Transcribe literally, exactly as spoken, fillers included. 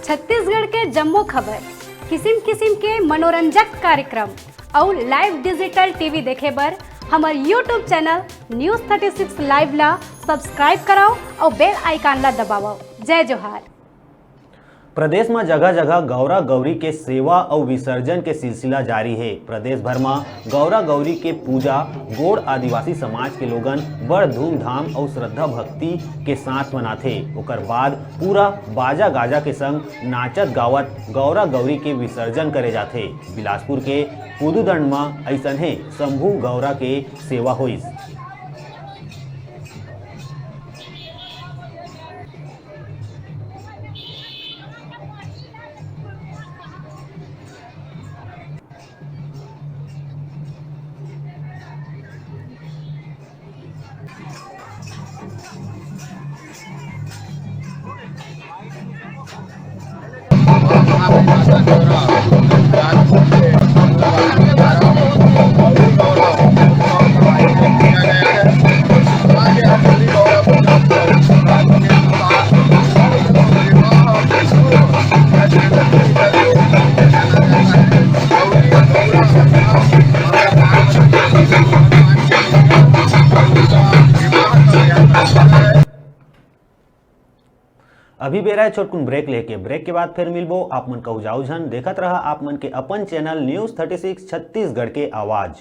छत्तीसगढ़ के जम्मो खबर, किसिम किसिम के मनोरंजक कार्यक्रम अउ live digital T V देखे बर हमर YouTube channel News thirty six Live ला subscribe करव अउ bell icon ला दबावव। जय जोहार। प्रदेश म जगह-जगह गौरा-गौरी के सेवा अउ विसर्जन के सिलसिला जारी हे। प्रदेश भर म गौरा-गौरी के पूजा गोंड़ आदिवासी समाज के लोगन बड़ धूमधाम अउ श्रद्धा भक्ति के साथ मनाथे। ओकर बाद पूरा बाजा-गाजा के संग नाचत-गावत गौरा-गौरी के विसर्जन करे जाथे। बिलासपुर के पुदुदंड म अइसनहे शंभू गौरा के सेवा होइस। अभी बेरा हे छोटकुन break लेके। Break के बाद फेर मिलबो। आप मन कहू जाऊ झन, देखत रहा आप मन के अपन channel News thirty six Chhattisgarh के आवाज।